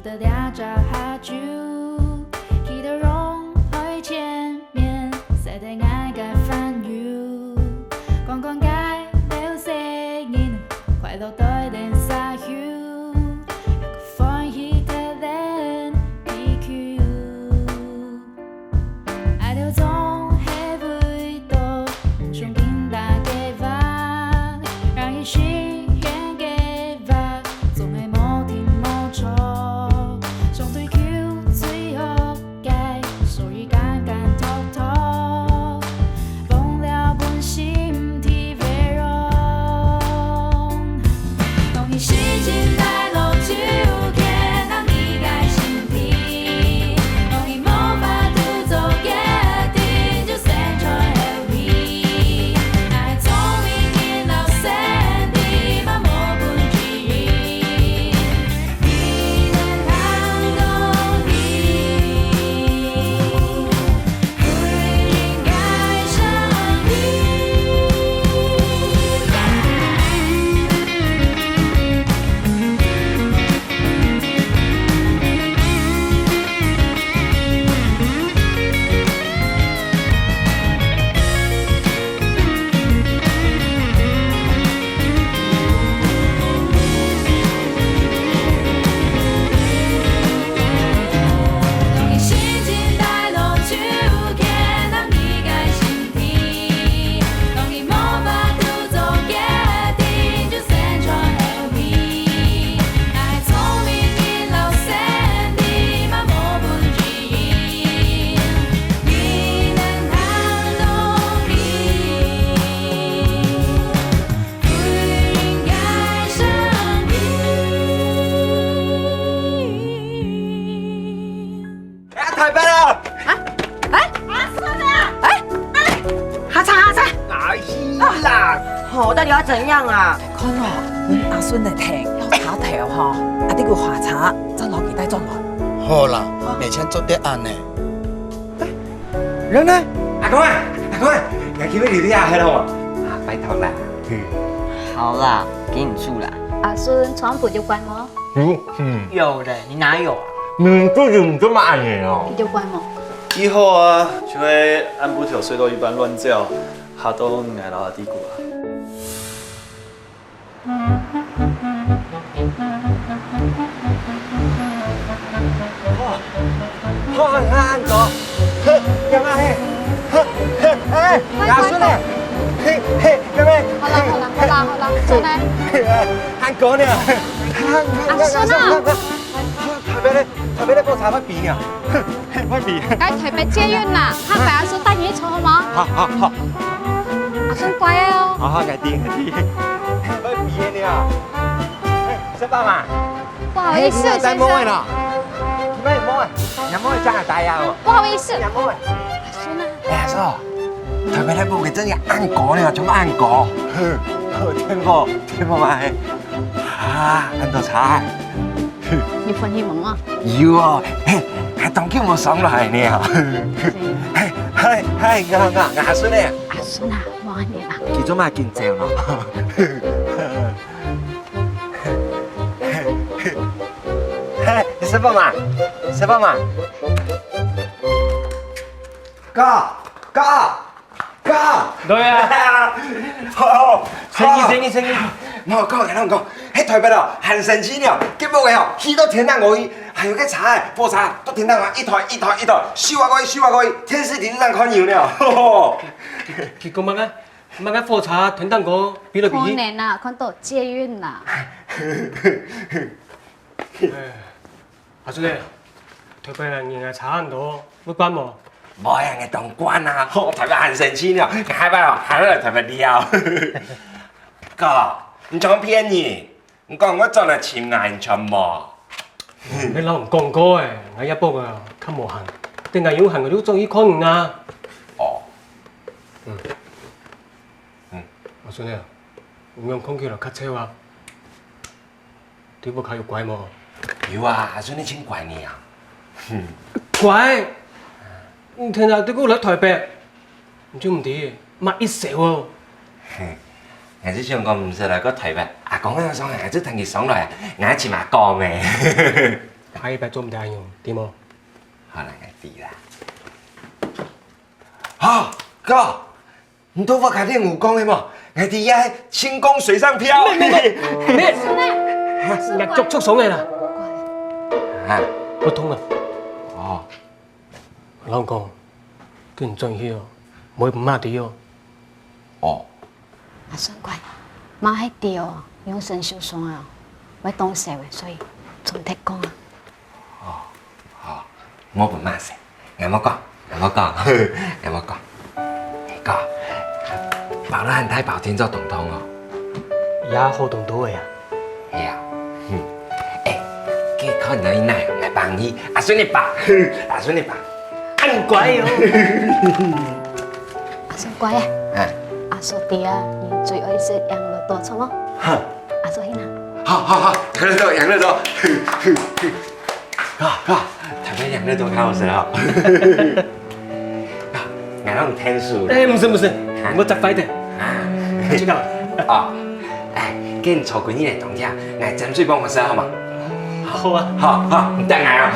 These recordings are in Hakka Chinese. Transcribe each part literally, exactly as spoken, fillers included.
在這隻下晝，企到陽台前面，曬得𠊎个煩憂。光光个尞細人，快樂對等社區，歡喜得人地球。 愛到總係為到夢想緊打計畫，讓一息遠計畫，總係無停無著。想追求最好个，所以簡簡單單，忘了本心地為榮。 當你心情低落，就牽等你个身體。當你無法度做決定，就先坐後尾。愛聰明人摎先知，嘛無分指引。你能行到底。 哎，台北了！啊？哎？阿順啊！哎？哎！下車，下車！哎呀啦！吼，到底要怎樣啊？看哦，阮阿順个停，要車頭吼，啊，你有下車，再摎佢帶轉來。好啦，每天做得恁呢。 人呢？阿公啊，阿公啊，𠊎今日留你啊，係咯。啊，拜託啦。好啦，給你住啦。阿順，床鋪有關嗎？嗯嗯。有的，你哪有啊？明明就有，你做麼恁呢哦？有關嗎？以後啊，就會暗晡頭睡到一半亂叫，嚇到𠊎摎阿弟痀啊。 好，好，恁高，嘿，仰啊嘿，嘿，嘿，嘿，阿順呢？嘿，嘿，仰啊？好啦，好啦，好啦，好啦，轉來。恁高呢？阿順啊！特別咧，特別咧，報紙會比呢。 嘿，我比。該台北捷運啦，下擺阿順帶你去坐好嗎？好，好，好。阿順乖哦。好，好，𠊎知，𠊎知。我比个呢。哎，小寶嘛。不好意思，先生。你莫啦，你莫，你莫這樣打呀哦。不好意思。你莫。阿順啊。哎呀，叔，台北來不會真的恁高呢，全部恁高。天高，天高嘛，嘿。啊，恁多車。 你歡喜無啊？有哦，嘿，還當久無上來呢。嘿，嗨，嗨，我，我，我阿順呢？阿順啊，無恁呢啦。佢做麼緊走咯？嘿，小寶嘛，小寶嘛。哥，哥， 哥！對啊。好，好，生意，好。生意，生意。莫講，𠊎同你講，該台北哦，還神奇呢，結果哦，去到天頂高去，還有个車，火車，到天頂高，一台，一台，一台，咻啊過去，咻啊過去，電視裡正看有呢。佢講麼个？麼个火車天頂高，比來比去？可能啊，看到捷運啦。哎。 阿順呢，台北人人个差恁多，會慣無？無啊，𠊎當慣啊，吼，台北還神奇呢，𠊎下擺哦，還愛來台北尞。哥，你像騙人，你講𠊎轉來尋𠊎，你像無？你摎𠊎講過誒，𠊎這駁啊，較無閒，等𠊎有閒𠊎就轉去看你啊。哦。嗯。嗯。阿順呢，你仰看起來較瘦啊？ 對屋下有乖無？有啊，阿順你真乖呢啊。乖？你天天對過來台北，你就毋知，麼一愁哦。𠊎就想講毋使來過台北，阿公恁樣講，𠊎就跈佢上來，𠊎尋阿公誒。下一擺做毋得恁樣，知無？好啦，𠊎知啦。啊，哥，你到屋下練武功个無？𠊎知這係輕功水上漂。免免免免，你足足爽个啦。啊，我痛了。哦，老公，跟你轉去哦，莫分媽知哦。哦， 阿順乖，媽係知哦，有身受傷啊，會當愁个，所以做毋得講啊。哦，好，莫分媽愁，𠊎莫講，𠊎莫講，𠊎莫講。哥，包到恁大包定著當重哦。也好當多个啊。係啊，嗯，欸，該看你哪，𠊎幫你，阿順你包，阿順你包。恁乖哦。阿順乖啊，嗯。阿叔知啊，你最愛食養樂多，著無？哈。阿叔去拿。好好好，養樂多，養樂多。啊啊，台北養樂多較好食哦。啊，𠊎摎你𢯭手。欸，毋使毋使，啊。𠊎食快點。啊。知道。啊，欸，該你坐歸日來當夜，𠊎斟水幫你食好無？好啊。好好，你等𠊎啊。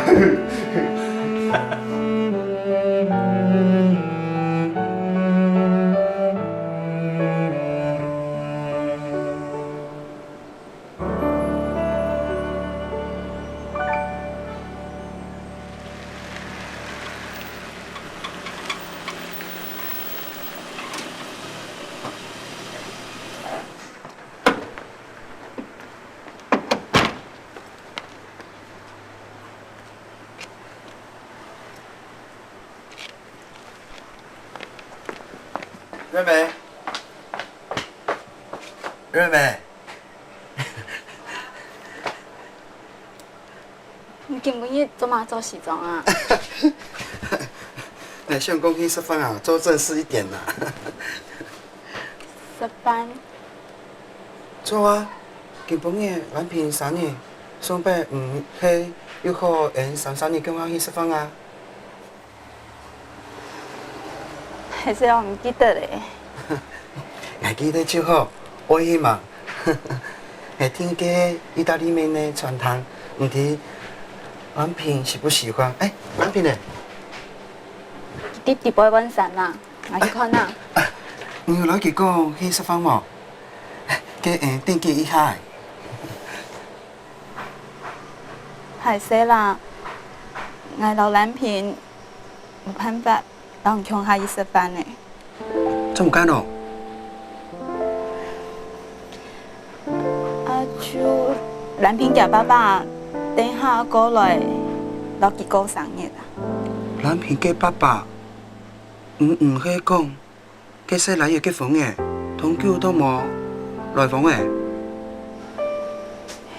瑞美，瑞美，你今晡日做麼个著西裝啊？𠊎想講去食飯啊，著正式一點啦。食飯？著啊，今晡日蘭萍生日，順便毋係約好𠊎三儕人共下去食飯啊？ 還係𠊎毋記得咧。𠊎記得就好，愛去嘛。𠊎訂該義大利麵个餐廳，毋知蘭萍喜不喜歡？欸，蘭萍呢？佢在底背換衫啦，𠊎去看啊。你有摎佢講去食飯無？該，欸，等佢一下。 壞勢啦，𠊎摎蘭萍無辦法摎你共下去食飯呢。做麼个哦？啊，就蘭萍厥爸爸等下過來摎佢過生日啊。蘭萍个爸爸，你毋係講 該細倈仔結婚咧，當久都無來往咧。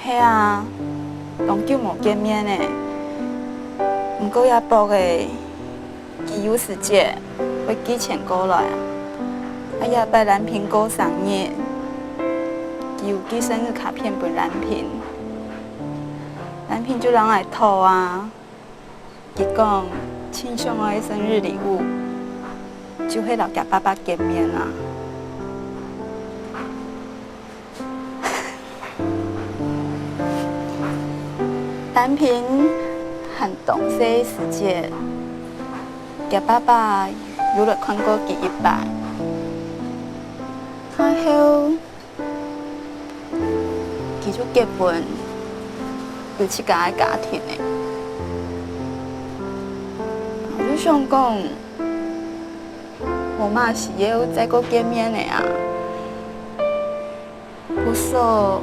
係啊，當久無見面咧。毋過也晡仔，佢有時節會寄錢過來啊。啊，這擺蘭萍過生日，佢有寄生日卡片分蘭萍。蘭萍就摎𠊎討啊。 佢講盡想愛个生日禮物，就係摎厥爸爸見面啊。蘭萍還當細時節，厥爸爸有來看過佢一擺。過後， 佢就結婚，有自家个家庭咧。𠊎就想講，無麼个需要再過見面咧啊。故所，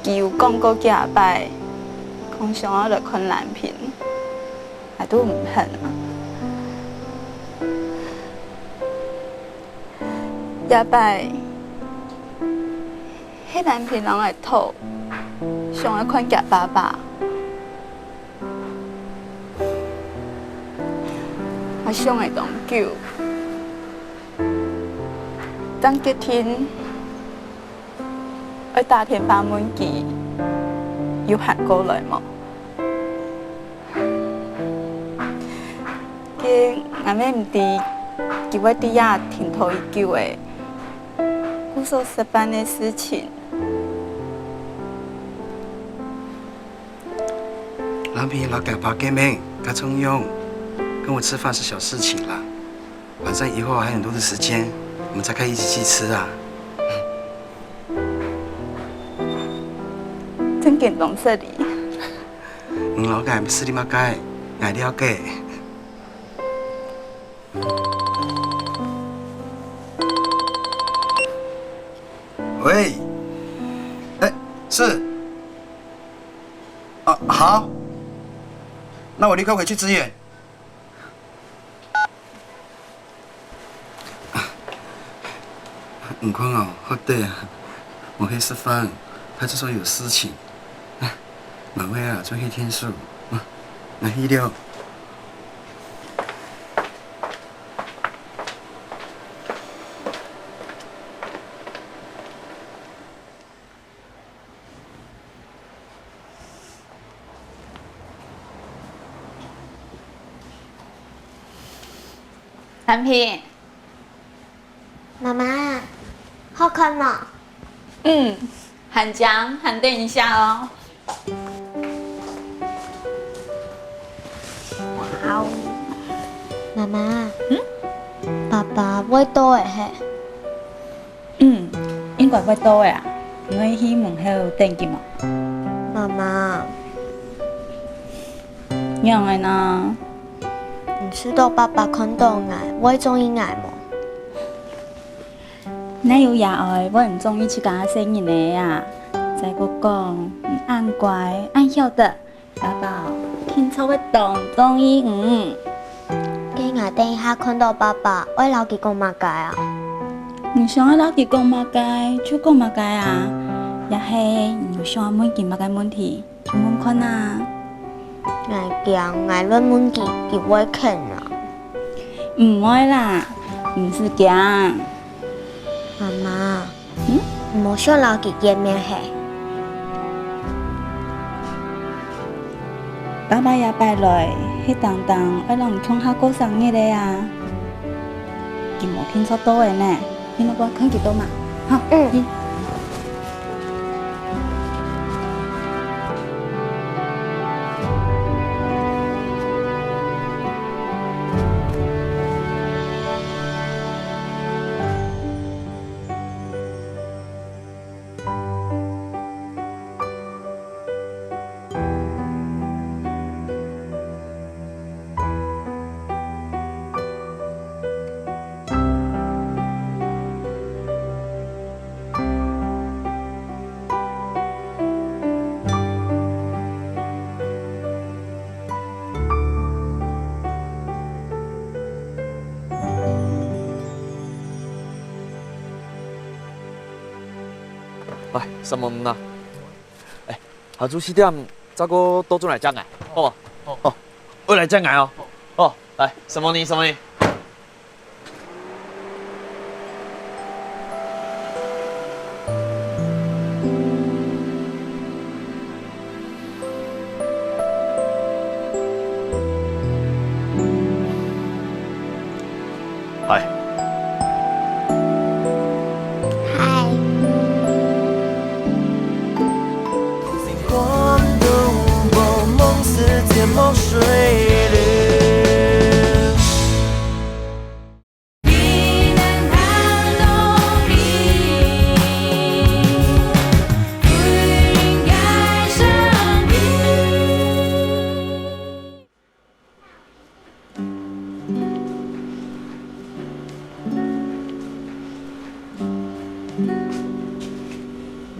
佢有講過幾下擺，講想愛來看蘭萍，𠊎都毋肯啊。 這擺，係蘭萍摎𠊎討，想愛看厥爸爸。𠊎想了當久，正決定愛打電話問佢，有閒過來無？ 該𠊎乜毋知佢會在這停留幾久咧，故所食飯个事情，藍萍摎佢爸見面，該重要，跟我吃飯是小事情啦。反正以後還有很多的時間，我們再可以一起去吃啊。真感動，雪梨。你摎𠊎失禮麼个？𠊎了解。喂，哎，是。 啊，好，那我立刻回去支援。你看哦，好得啊，我去食飯，派出所有事情。啊，晚會啊，轉去𢯭手，啊，𠊎去了。 藍萍。媽媽，好看無？嗯，還靚，還等一下哦。哇哦！媽媽，嗯？爸爸會到个嘿。 嗯，應該會到个啊。你愛去門口等佢無？媽媽，仰仔呢？你試著爸爸看著𠊎，會中意𠊎無？哪有爺哀會毋中意自家个細人仔啊？再過講，你恁乖，恁曉得， 爸爸哦，定著會當中意你。該𠊎等一下看著爸爸，愛摎佢講麼个啊？你想愛摎佢講麼个，就講麼个啊。也係你有想愛問佢麼个問題，就問看啊。𠊎驚，𠊎亂問佢，佢會譴啊。毋會啦，毋使驚。媽媽， 嗯？毋好想摎佢見面嘿。爸爸這擺來，係單單愛摎你共下過生日个啊。佢無定著到个呢，你莫過看佢到嘛，吼。嗯。去。 來，承蒙你啊。哎，下晝四點，再過倒轉來接𠊎，好無？好。哦，愛來接𠊎哦。好，來，承蒙你，承蒙你。 嗨。嗨。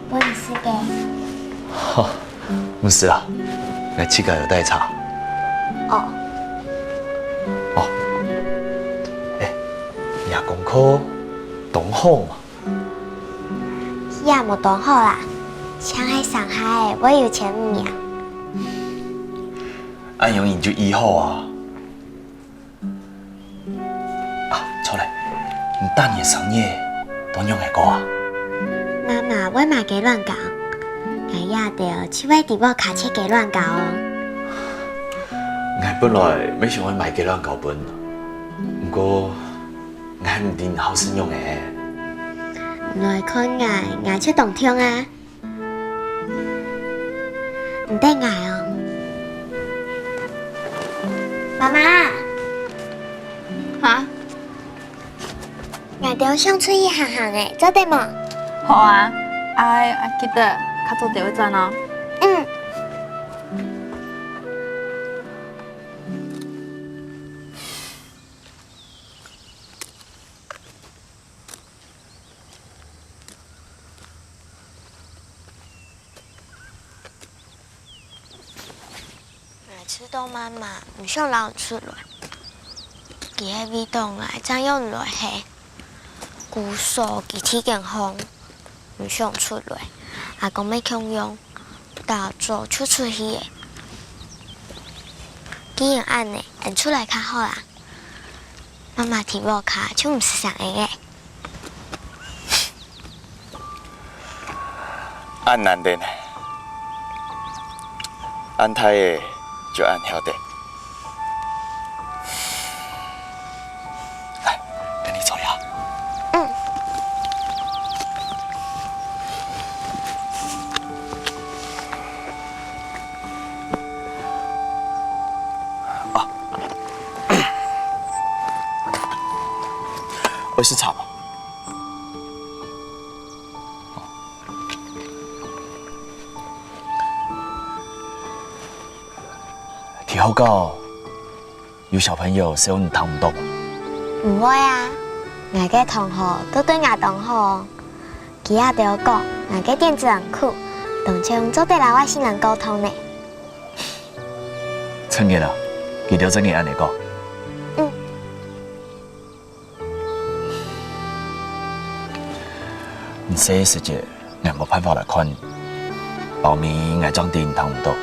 分你食个。好，毋使啦，𠊎自家有帶茶。哦。哦，哎，你阿公哥當好嘛？ 也無當好啦，像係生下个會有錢人。恁樣你就已好啊。啊，著咧，你逐年生日都仰仔過啊？媽媽會買雞卵糕，𠊎這兜就會佇屋下切雞卵糕哦。𠊎本來乜想愛買雞卵糕分你，毋過 𠊎毋知你好食仰仔。來看𠊎，𠊎就當暢啊。你等𠊎哦。媽媽，哈？𠊎兜想出去行行仔，做得無？好啊，啊，啊，記得較早兜仔轉哦。嗯。 𠊎知道媽媽毋想摎𠊎出來，佢係為著𠊎正約你來係。故所佢天光項毋想出來，阿公乜共樣，打早就出去咧。既然恁仔，𠊎出來較好啊。媽媽在屋下就毋使成日咧。 恁難得呢，恁大仔就恁曉得。來，分你坐呀。嗯。啊，愛食茶無？ 在學校有小朋友笑你聽毋著無？毋會啊，𠊎个同學都對𠊎當好哦。佢兜講𠊎个電子音酷，當像做得摎外星人溝通呢。真个啊，佢兜真个恁仔講。嗯。 你細个時節，𠊎無辦法來看你，包尾𠊎正知你聽毋著。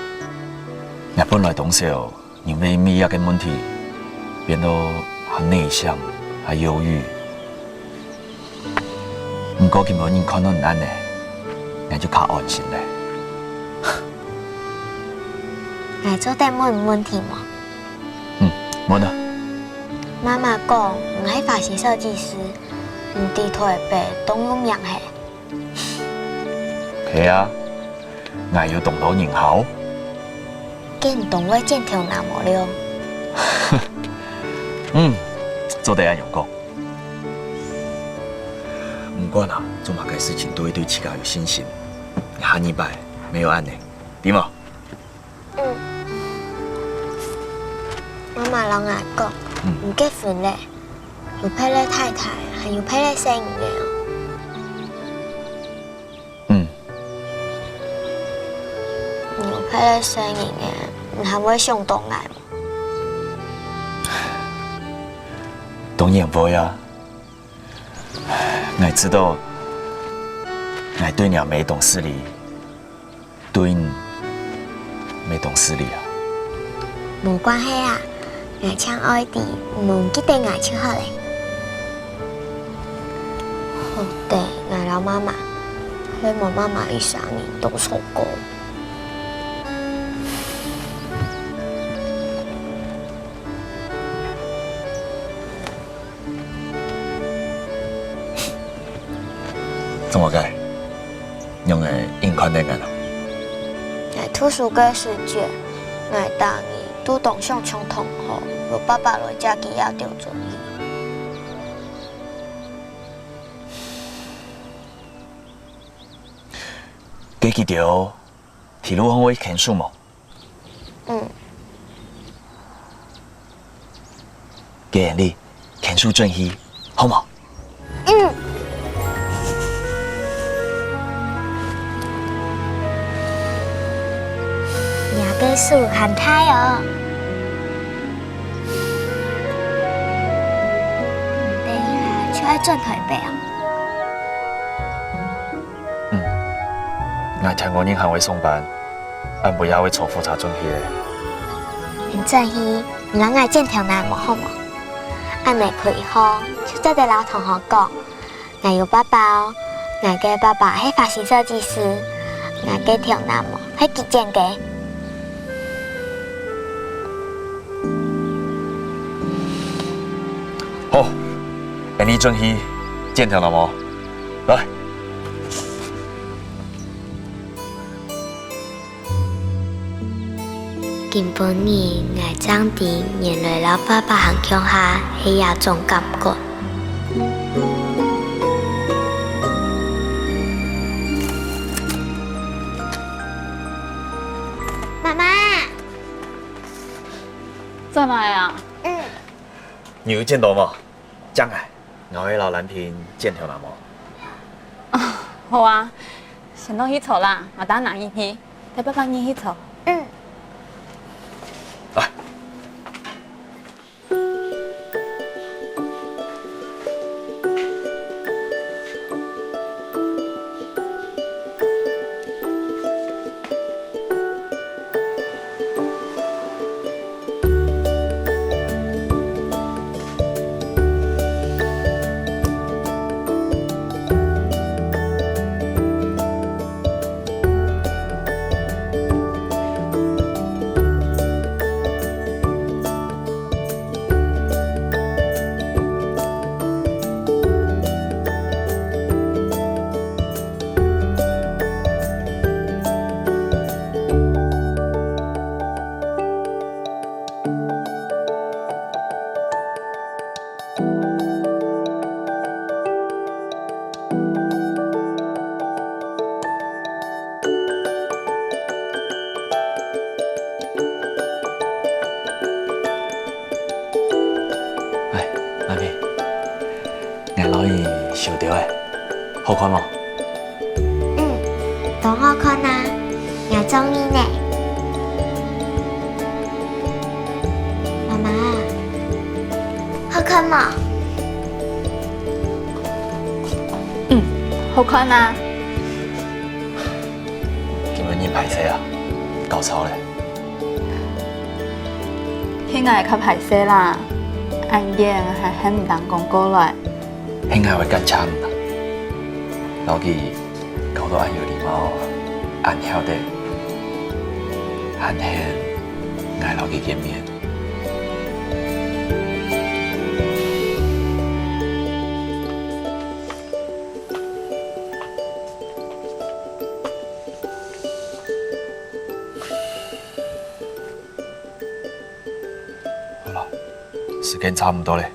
𠊎本來當愁，因為乜這个問題，變到還內向，還憂鬱。毋過今晡日看著你恁仔，𠊎就較安心咧。 𠊎做得問問題無？嗯，問啊。媽媽講你係髮型設計師，你在臺北當有名係？係啊，𠊎有當多人好。該你當會剪頭那無了？嗯，做得恁樣講。毋管啊，做麼个事情都愛對自家有信心。下二擺乜愛恁仔，知無？ 嗯。媽媽摎𠊎講，嗯。你結婚咧，有配了太太，還有配了細人仔哦。嗯。你有配了細人仔，你還會想著𠊎無？當然會啊。𠊎知著，𠊎對你乜當失禮。 對你乜當失禮啊。無關係啊，𠊎淨愛知你記得𠊎就好咧。好得𠊎摎媽媽，係無媽媽一儕人都錯過。 做麼个？仰會恁看得𠊎啊？𠊎讀書个時節，𠊎逐日都當想像同學，有爸爸來接佢兜轉去。該佢兜，在路項會牽手無？ 嗯。該𠊎俚牽手轉去，好無？嗯。若个手還大哦。等一下就愛轉臺北哦。 嗯，𠊎聽講你還會上班，暗晡也會坐火車轉去咧。你轉去，你摎𠊎剪頭那毛好無？恁仔開學，就做得摎同學講，𠊎有爸爸哦，𠊎个爸爸係髮型設計師，𠊎个頭那毛係佢剪个。 好，𠊎俚轉去剪頭那毛。來。今晡日𠊎正知，原來摎爸爸行共下係這種感覺。媽媽，轉來啊！嗯。你有撿到無？正來，𠊎會摎藍萍剪頭那毛。啊，好啊，先落去坐啦，𠊎等下拿入去，帶爸爸你去坐。嗯。來。 哎，阿妹，𠊎摎你收到咧，好看無？嗯，當好看啊！ 𠊎中意呢。媽媽，好看無？嗯，好看啊。今晡日歹勢啊，搞錯咧。係𠊎較歹勢啦，恁樣還喊你等講過來。 係𠊎會較差毋多，摎佢搞到恁有禮貌，恁曉得，還喊𠊎摎佢見面。好了，時間差毋多咧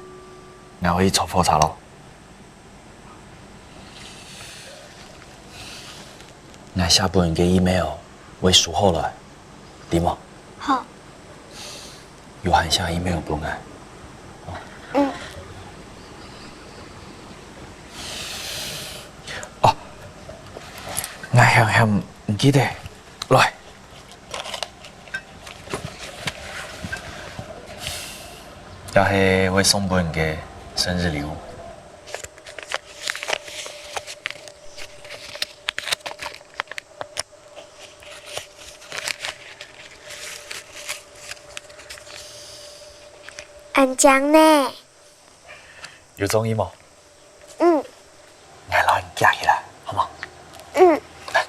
，𠊎愛去坐火車囉。 𠊎寫分你个email會收好來，知無？好。有閒寫email分𠊎。嗯。哦，𠊎還還毋記得，來。 這係會送分你个生日禮物。恁靚呢！ 有中意無？嗯。𠊎摎你夾起來，好無？嗯。來。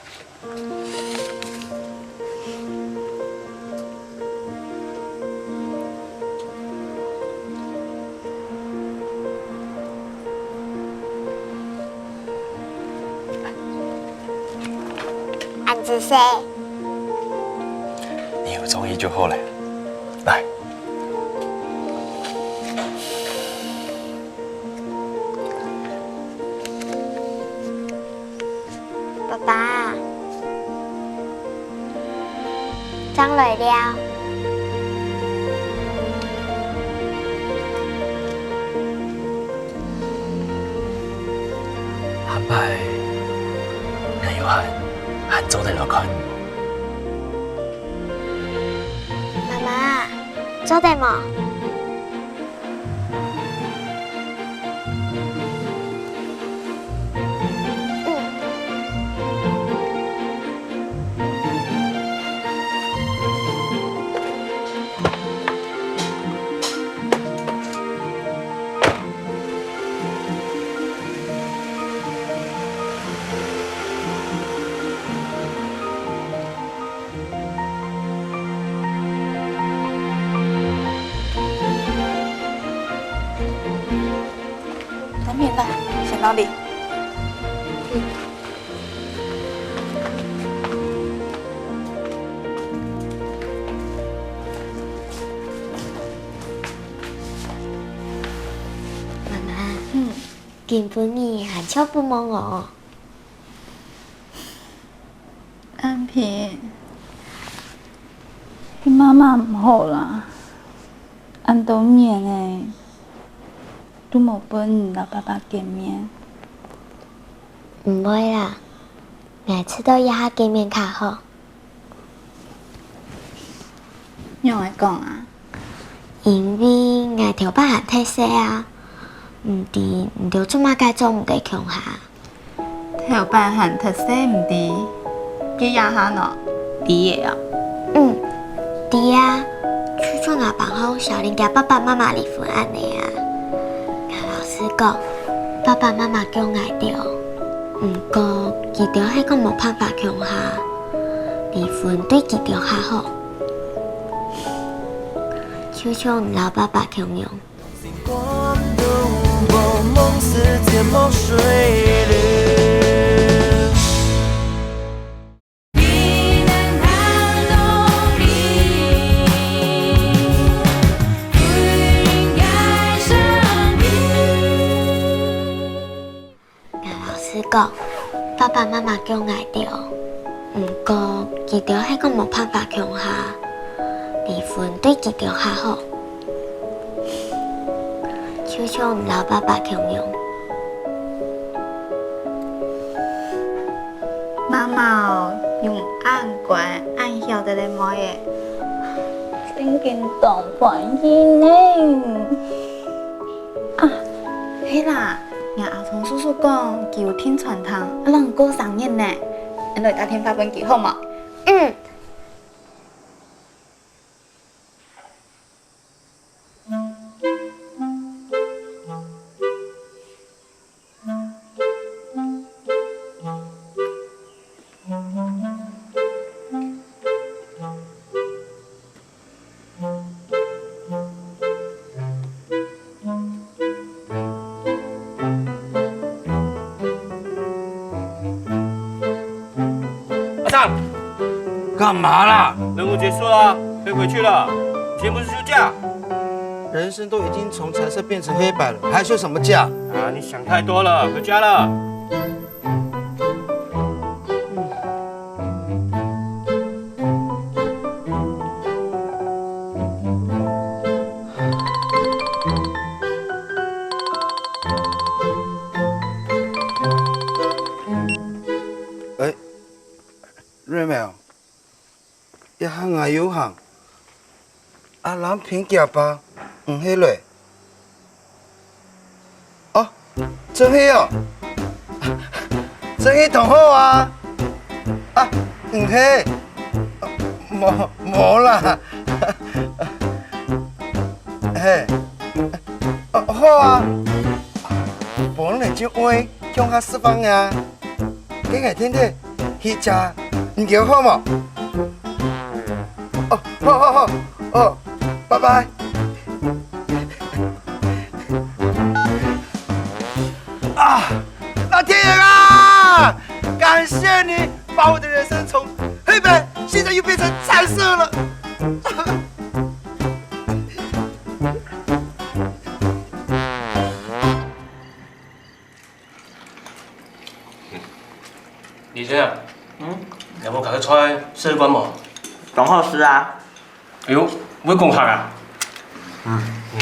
恁仔細。你有中意就好咧。來。 爸爸，正來尞。下擺，𠊎有閒，還做得來看你。媽媽，做得無？ 當然啦，先摎你。今晡日還著毋望哦。安平，係媽媽毋好啦，恁多年了，都無分你摎爸爸見面。毋會啦，𠊎試著這下見面較好。 仰會講啊？因為𠊎頭擺還忒細啊，毋知你兜做麼个做毋得共下。頭擺還忒細毋知，該這下呢？知了啊？嗯，知啊。就像𠊎放學小玲厥爸爸媽媽離婚恁呢啊。𠊎老實講，爸爸媽媽降𠊎兜，毋過佢兜係講無辦法共下。 離婚對佢兜較好。就像你摎爸爸共樣。 𠊎老實講，爸爸媽媽降𠊎兜，毋過佢兜係講無辦法共下，離婚對佢兜較好。就像你摎爸爸共樣。媽媽哦，用恁乖、恁曉得个妹仔，真經當歡喜呢。 啊，係啦，𠊎阿聰叔叔講，佢有訂餐廳，愛摎你過生日呢。𫣆來打電話分佢好無？嗯。 阿昌，幹嘛啦？任務結束了，可以回去了。今天不是休假？人生都已經從彩色變成黑白了，還休什麼假？啊，你想太多了，回家了。 哎，瑞美哦，這下𠊎有閒，阿蘭萍厥爸毋係咧？ 哦，正係哦，正係同學啊！啊，毋係，無，無啦。嘿，哦，好啊，本來就愛共下食飯啊。 該𠊎天天去食，你兜好無？哦，好好好，哦，拜拜。啊，老天爺啊！感謝你把我的人生從黑白，現在又變成彩色了。 李先生，嗯？有無較多菜食一罐無？當好食啊。哎喲，會講客啊？嗯，嗯，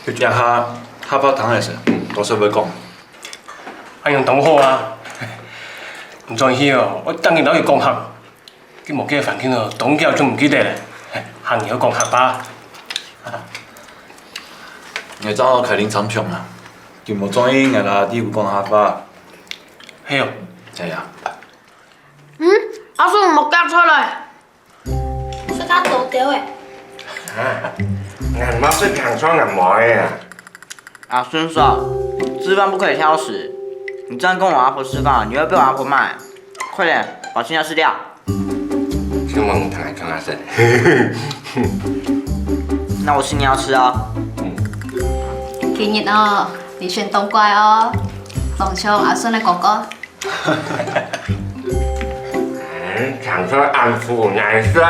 就這下下把湯來食，嗯，都係會講。恁樣當好啊！毋轉去哦，𠊎當然愛講客。 佢無該環境哦，當久就毋記得了，還愛講客話。𠊎正好開臨餐廳啊，就無中意𠊎摎阿弟講客話。係哦。係啊。嗯，阿叔無夾出來。食較多兜仔。啊，𠊎毋識聽錯𠊎妹啊。 阿順嫂，吃飯不可以挑食。你這樣跟我阿婆吃飯，你會被我阿婆罵。快點，把剩下吃掉。請問你剛才講啥事？那我請你要吃哦。今日哦，你選當乖哦，當像阿順个哥哥。嗯，講出安撫顏色。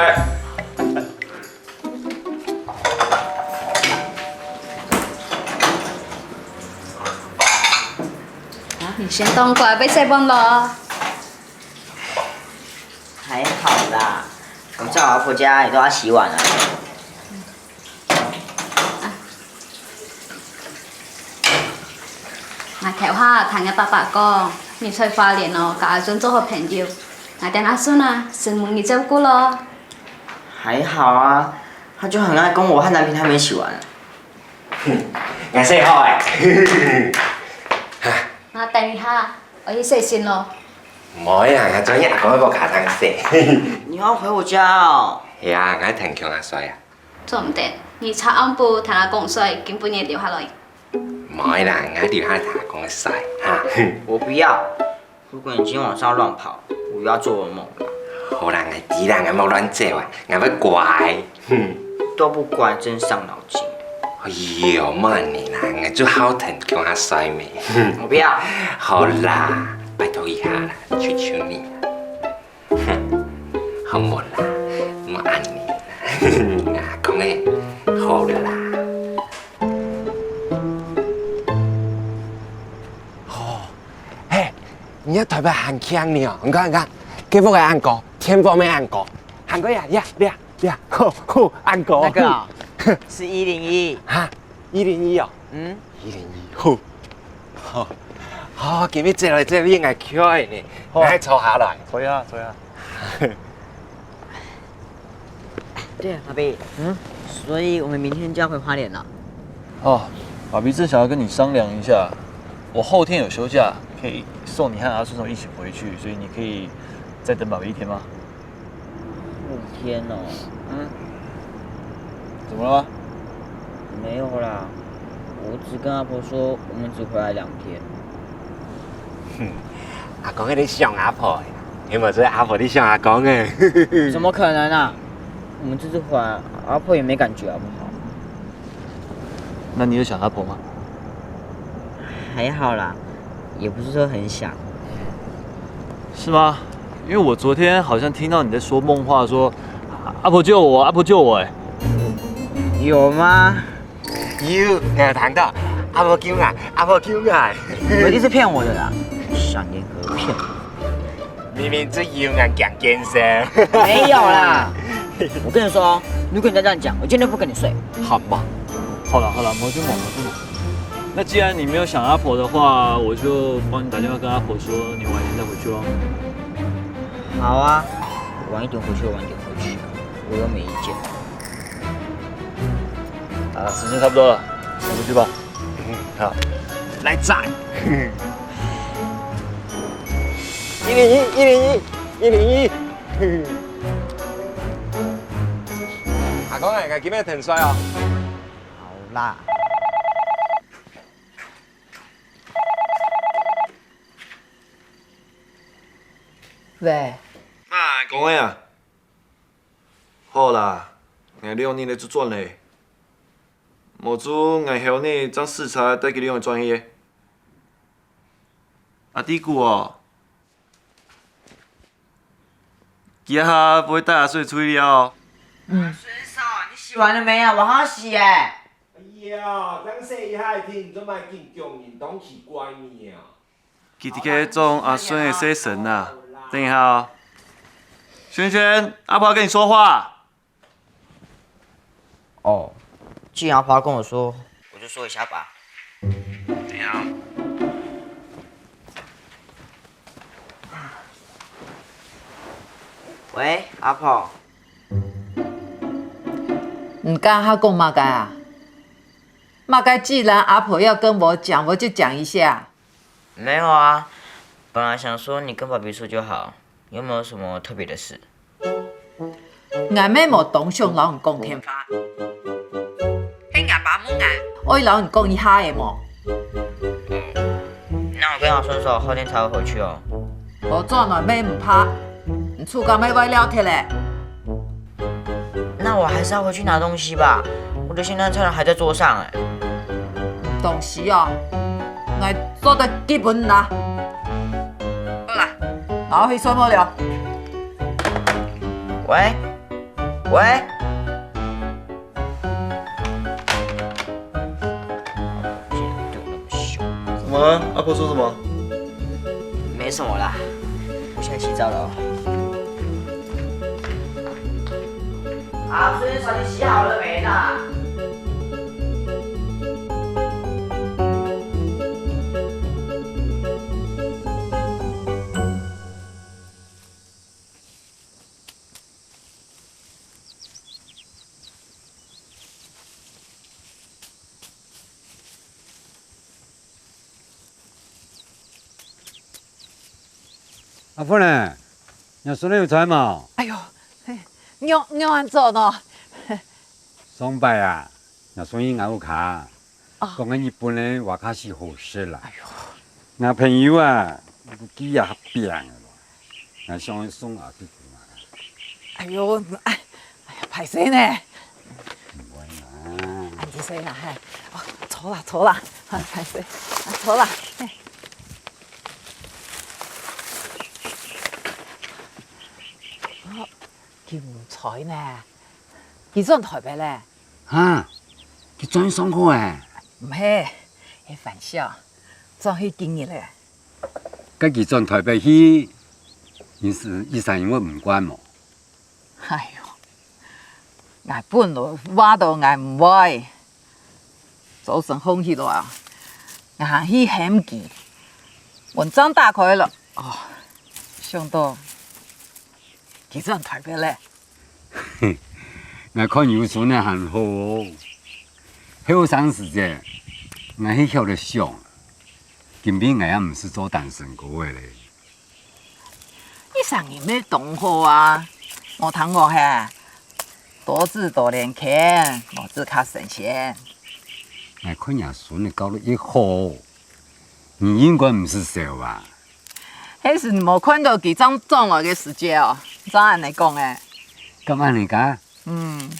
先當乖，愛洗碗咯。還好啦，我在阿婆家也都要洗碗啊。𠊎頭下聽𠊎爸爸講，你在花蓮哦，佮阿順做好朋友。𠊎等阿順啊，承蒙你照顧咯。還好啊，他就很愛跟我和男朋友他們一起玩。哼，𠊎洗好欸。𠊎等一下，𠊎去洗身咯。毋好啊，𠊎昨日阿公个屋下通洗。你要回我家哦？係啊，𠊎跈強阿衰啊。做毋得，你昨暗晡跈阿公睡，今晡日留下來。毋好啦，𠊎留下跈阿公睡哈。我不要，如果你今天晚上亂跑，我又要做噩夢了。好啦，𠊎知啦，𠊎無亂走啊，𠊎會乖。都不乖，真傷腦筋。哎喲，莫恁呢啦，𠊎就好跈強阿衰咩。我不要。好啦，拜託一下啦，求求你啦。 哼，好無啦，莫恁呢啦。阿公欸，好啦。哦，嘿，你這台北還慶呢哦，你看你看，該屋个恁高，天光个恁高，還過呀呀呀呀，吼吼，恁高。那個啊，是一零一。哈，一零一哦。嗯。一零一，吼。 好，好，今日坐來這位𠊎𤸁呢，好啊。來坐下來。坐下，坐下。對啊，阿伯。嗯？所以我們明天就要回花蓮了。哦，爸比正想要跟你商量一下，我後天有休假，可以送你和阿順順一起回去，所以你可以再等爸比一天嗎？ 五天哦。嗯。怎麼了嗎？沒有啦，我只跟阿婆說我們只回來兩天。哼，阿公在想阿婆欸，你無知阿婆在想阿公欸。怎麼可能啊？我們這次回來，阿婆也沒感覺好不好？ 那你有想阿婆嗎？還好啦，也不是說很想。是嗎？因為我昨天好像聽到你在說夢話說，阿婆救我，阿婆救我，欸。有嗎？有，我有聽到，阿婆救𠊎，阿婆救𠊎。你一定是騙我的啦，想也可騙我。 明明就有眼鏡先生。沒有啦，我跟你說，如果你再這樣講，我今天不跟你睡。好嘛，好了好了，無就無，無就無。那既然你沒有想阿婆的話，我就幫你打電話跟阿婆說，你晚一點再回去咯。好啊，晚一點回去，晚一點回去，我又沒意見。啊，時間差不多了，我們去吧。 好，來載。一零一，一零一，一零一。阿公欸，𠊎今日跈睡哦。好啦。喂。啊，阿公欸啊。 好啦，𠊎兩日咧就轉咧。無就𠊎後日正駛車帶佢兩个轉去。阿弟牯哦，佢這下會帶阿水出去尞哦。嗯。阿水嫂，你洗完了沒啊？我好洗耶。哎呀，正洗一下定，做麼个緊張，人當奇怪呢啊？ 佢在該裝阿順个細聲啊。等一下哦。軒軒，阿婆要跟你說話。哦，既然阿婆要跟我說，我就說一下吧。等一下哦。喂，阿婆。你剛剛講麼个啊？麼个既然阿婆要跟我講，我就講一下。 沒有啊，本來想說你跟爸比說就好，又沒有什麼特別的事。𠊎乜無當想摎你講電話，係𠊎爸問𠊎，愛摎你講一下仔無？那我跟阿順說，後天才會回去哦。無轉來乜毋怕，你自家乜會尞忒咧。 那我還是要回去拿東西吧，我的仙丹菜還在桌上哎。東西哦，𠊎做得寄分你拿。好啦，𠊎愛去睡目了。喂，喂。怎麼了？阿婆說什麼？什么啦？我先洗澡了哦。阿春，茶你洗好了没啦？阿芬呢？若孫仔有在無？哎喲，嘿，仰仰恁早呢？上擺啊，若孫仔來𠊎屋下，哦。講个日本个瓦卡西好食啦。哎喲，𠊎朋友啊，佢也較病个咯，𠊎想送下去分佢嘛。哎喲，哎，哎呀，歹勢呢。毋會啦。恁仔細啦，嘿。哦，坐啦，坐啦，啊，歹勢，啊，坐啦，嘿。哦，佢毋在呢，佢轉台北咧。哈，佢轉去上課欸？毋係，係玩笑，轉去幾日咧。該佢轉台北去，你係一儕人會毋慣無？ 哎喲，𠊎本來話到𠊎毋會，早晨䟘起來啊，𠊎還去喊佢，門正打開了，哦，想到佢轉台北咧。𠊎看有孫仔還好哦，後生時節，𠊎係曉得想，今晡𠊎也毋使做單身哥仔咧。 一儕人乜當好啊，無聽過係？多子多孫，無子較神仙。𠊎看若孫仔教育一好，你應該毋使愁啊。係你無看到佢正轉來个時節哦，正恁仔講个。敢恁仔講？嗯。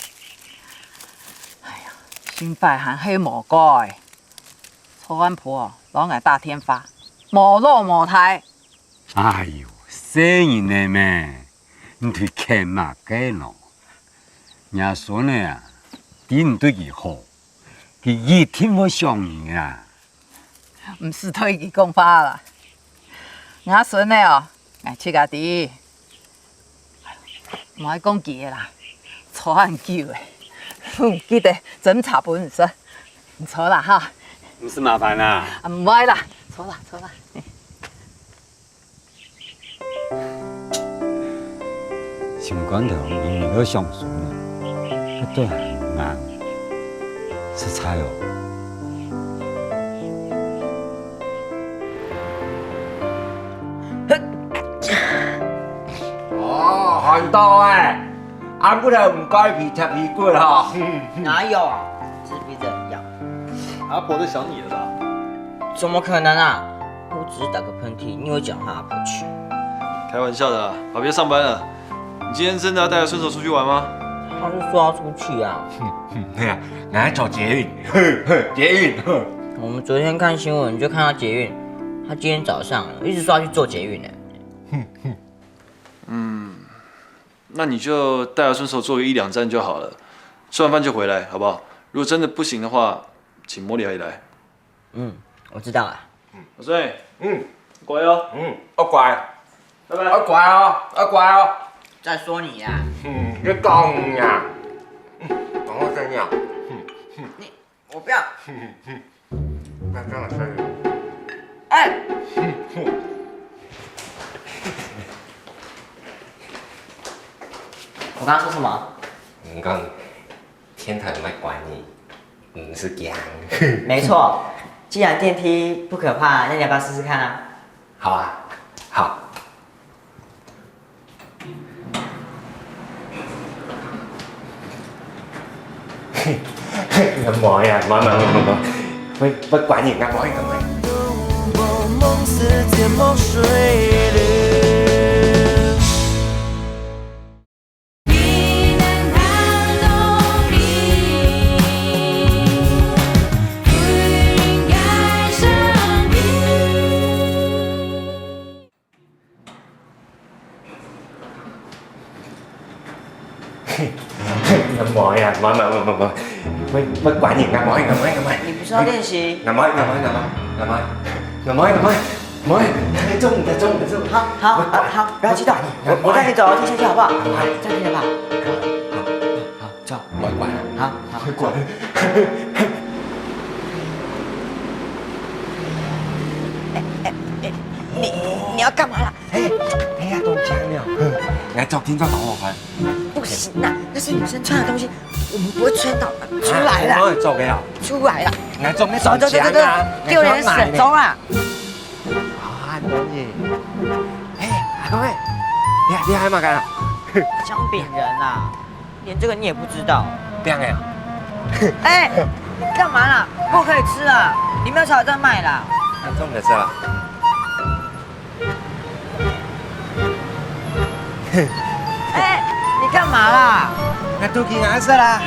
哎呀，心懷還係無改。昨暗晡哦，摎𠊎打電話，無老無大。 哎喲，細人仔咩，你對譴麼个呢？若孫仔啊，知你對佢好，佢一定會想你啊。毋使對佢講話啦，𠊎孫仔哦，𠊎自家知。 莫講佢个啦，坐恁久欸，記得斟茶分你食。你坐啦哈。毋使麻煩啦。啊，毋會啦，坐啦，坐啦。心肝頭明明都想孫啊，這對還硬，實在哦。 哦，寒到欸，暗晡頭毋蓋被貼被骨吼。哪有啊？只是鼻子很癢。阿婆在想你了啦。怎么可能啊？我只是打个喷嚏，你以为讲话阿婆去？开玩笑的啦，爸比要上班了。你今天真的要带着顺手出去玩吗？他是说要出去啊。对啊，拿来找捷运，捷运。我们昨天看新闻就看到捷运，他今天早上一直说要去坐捷运呢。嗯，那你就带着顺手坐个一两站就好了，吃完饭就回来，好不好？如果真的不行的话，请莫莉阿姨来。嗯，我知道了。老孙，嗯，乖哦。嗯，要乖。拜拜。要乖哦，要乖哦。再说你呀。嗯，你讲你呀。嗯，讲到这样。嗯，嗯。你，我不要。嗯，嗯。那这样可以。哎。嗯，嗯。我刚刚说什么？你刚天台有卖关你。 嗯，是这样。没错，既然电梯不可怕，那你要不要试试看啊？好啊，好。我無呀，無無無無無，我我管你，我無我無。我無呀，無無無無無，我我管你，我無我無我無。你不是要练习？我無我無我無我無我無我無。走，你再走，你再走。好，好，好，好，不要激动，我，我带你走楼梯下去好不好？好，这样可以了吧？好，好，好，走。乖乖，好，好，乖乖。哎，哎，哎，你，你要干嘛啦？哎，哎呀，中奖了！哎，照听说好好玩。不行啦，那是女生穿的东西，我们不会穿到，出来啦，啊，我做个哦。出来啦，哎，做咩走，走，走，走，走，中奖啊？给我点水，走啦。啊，东西。哎，阿公哎，你，你还蛮干啊？姜饼人啊，连这个你也不知道？这样哎。哎，你干嘛啦？不可以吃啊！里面才有在卖啦。那中的是吧？哎，你干嘛啦？那都给俺吃啦。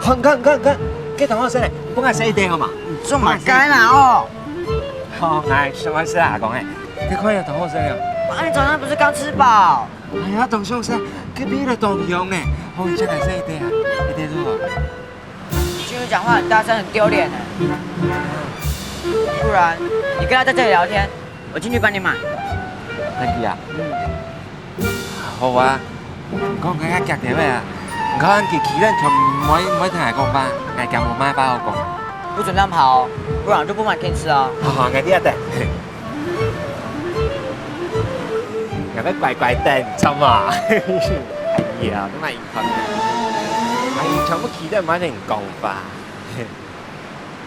好，你看，你看，你看，给同学吃嘞，不敢吃一点好吗？你这么干啊哦！ 好，哎，想愛食啊，阿公哎，你看有當好食了。啊，你早上不是刚吃饱？哎呀，當想食，隔壁个當香呢。好，你先來食一塊啊，一塊肉啊。你繼續講話很大聲，很丟臉哎。不然你跟他在這裡聊天，我進去幫你買。可以啊。嗯。 好啊，毋過𠊎較遽兜仔啊，你看佢企等就毋會，毋會聽𠊎講話，𠊎驚無麼个話好講。不准亂跑哦，不然就不買給你吃哦。好，好，𠊎知啊，等。𠊎會乖乖等，知無？哎呀，你莫一看，哎，全部企等毋愛聽你講話，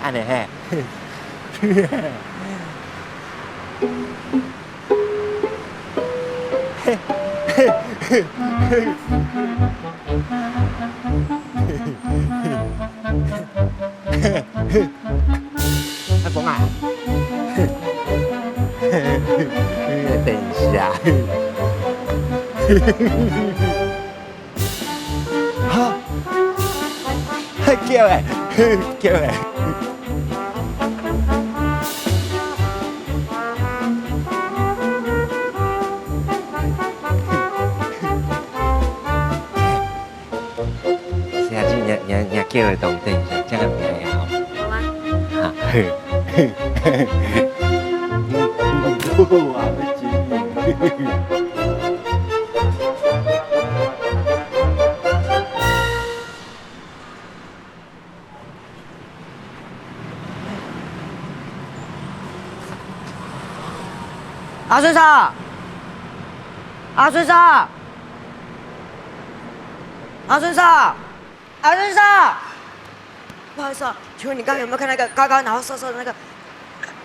恁呢嘿。 阿公啊，等一下。 哈？還噭欸，噭欸。是啊，這若，若，若噭會當等一下，這樣會比較好。好啊。哈。哇，要緊。 阿順嫂，阿順嫂，阿順嫂，阿順嫂，不好意思哦，請問你剛剛有沒有看那個高高然後瘦瘦的那個？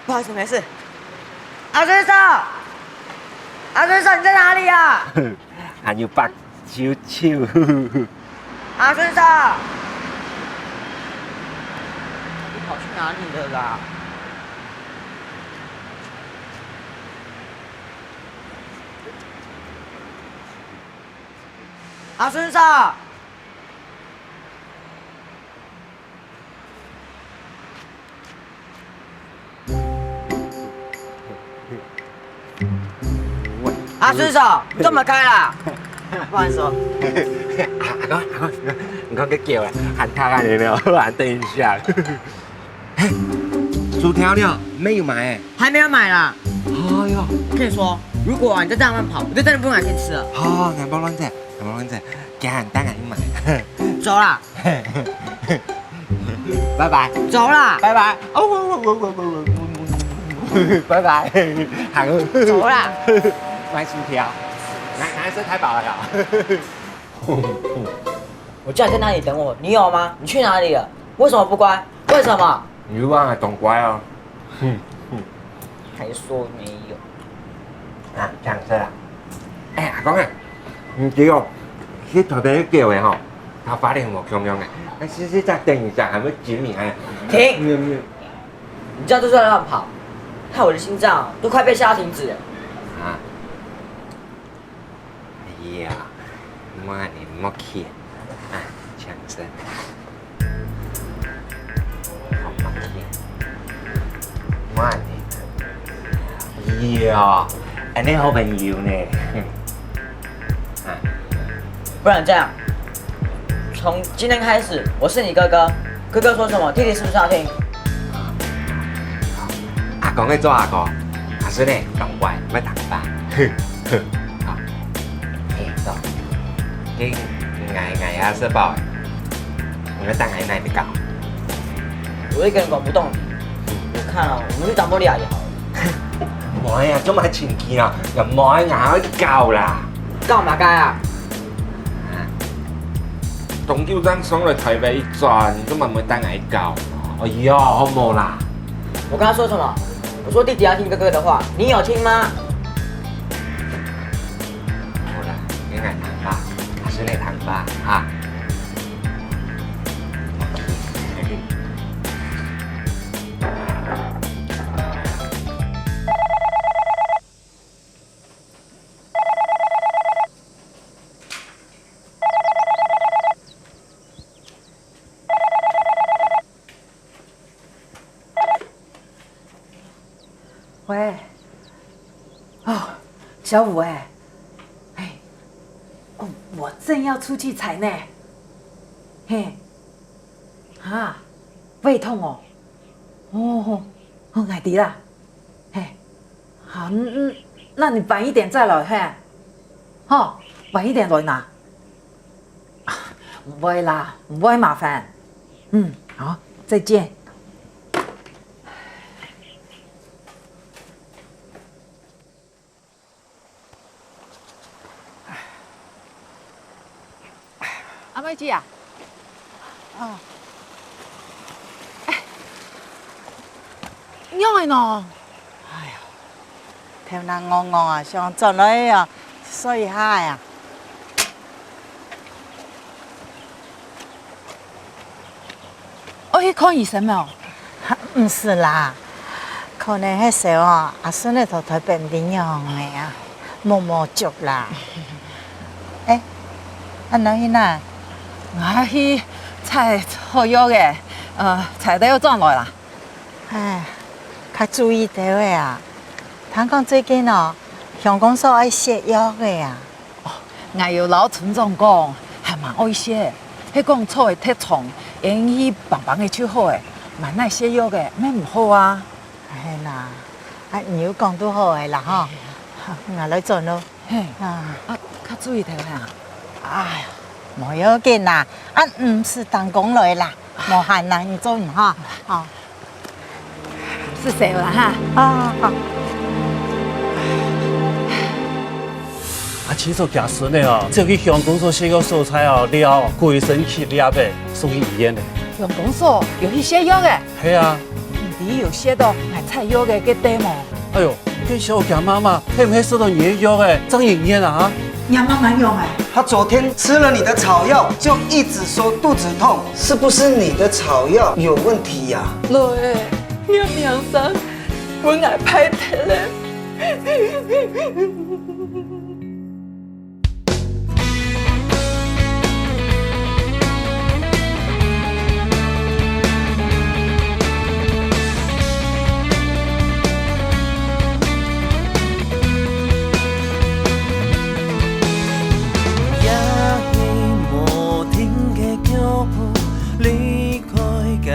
不好意思，沒事。阿順嫂，阿順嫂，你在哪裡啊？還有白 啾啾。阿順嫂，你跑去哪裡了啦？阿順嫂！ 阿順嫂，你做麼个啦？不好意思哦。阿公，阿公，你看這噭欸，還噭恁呢，還等一下。嘿，薯條呢？沒有買欸。還沒有買啦。哎喲，我跟你說，如果啊你再這樣亂跑，我就真的不買給你吃了。好，好，好，莫亂講，莫亂講，今天當然有買。走啦。 拜拜。走啦。拜拜。哦，拜拜。好，走啦。買薯條。拿，拿一隻太飽了。我叫你在那裡等我，你有嗎？你去哪裡了？為什麼不乖？為什麼？你又忘了當乖哦。 還說沒有。啊，這樣子啊。哎，阿公啊，你知哦，去台北噭欸吼，頭發現無共樣欸，那其實再等一下還會緊你還。停！你，你，你這樣就在亂跑，害我的心臟都快被嚇停止了。啊。 哎呀，莫恁呢，莫氣啊，強生。好，莫氣，莫恁呢。哎呀，恁呢好朋友呢。啊。不然這樣，從今天開始，我是你哥哥，哥哥說什麼，弟弟是不是要聽？阿公愛做阿哥，啊，是呢，當乖，毋會聽話。好，欸，走。該𠊎，𠊎也食飽了，你們等下哪位搞？我一個人搞不動，我看啊，我們去找莫利亞也好了。無啊，做麼个情緒啊？有無啊，𠊎愛搞啦。搞麼个啊？啊，東九站上來台北一轉，你做麼个毋會等𠊎搞？哎喲，好無啦？我跟他說什麼？我說弟弟要聽哥哥的話，你有聽嗎？好啦，你愛聽話，還是你聽話啊？喂，哦，小五欸，嘿，哦，我正要出去採呢，嘿，啊，胃痛哦，哦，哦，𠊎知啦，嘿，好，嗯，嗯，那你晚一點再來，嘿，吼，晚一點來拿。 啊，毋會啦，毋會麻煩。嗯，好，再見。阿妹姐啊，啊，仰仔呢？哎呀，頭那戇戇啊，想轉來啊，睡一下呀。愛去看醫生無？毋使啦，可能該時候啊，阿順仔在台北毋知仰仔啊，無無足啦。欸，啊，你去哪？𠊎去採草藥仔，呃，採兜轉來啦。 唉，較注意兜仔啊！聽講最近哦，鄉公所愛削藥仔啊！哦，𠊎有摎村長講，還吂愛削，係講草仔忒長，𫣆去挷挷仔就好了，滿哪削藥仔乜毋好啊！係啦，啊，你有講就好了啦吼，𠊎來轉囉。 嘿，啊，較注意兜仔啊！唉，無要緊啦，啊，毋使等講來啦，無閒啦，你做你哈，好。係啦哈。啊，好。啊，其實佢阿順仔哦，就去鄉公所削藥所在哦，了，歸身起粒仔，送去醫院了。鄉公所有去削藥仔？ 係啊。毋知有削著𠊎採藥仔該兜無？哎喲，該小姐媽媽係毋係食著你个藥仔，正入院啊？你媽媽仰仔？她昨天吃了你的草藥，就一直說肚子痛，是不是你的草藥有問題呀？老爺，你个名聲分𠊎敗忒了。 也係無停个腳步，離開該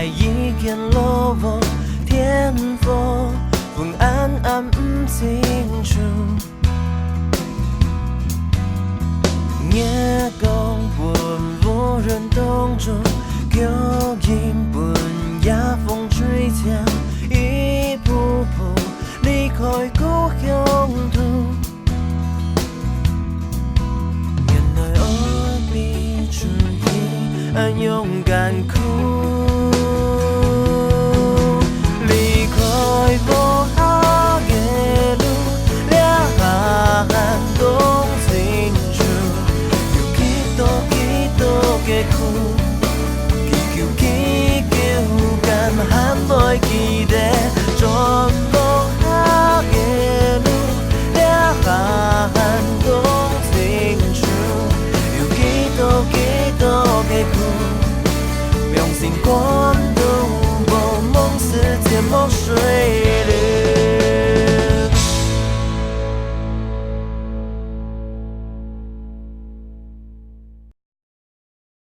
一間老屋，天光昏暗暗毋清楚。 月光分烏雲擋住，腳印分夜風吹長，一步步離開故鄉土。原來愛比出去，恁勇敢苦。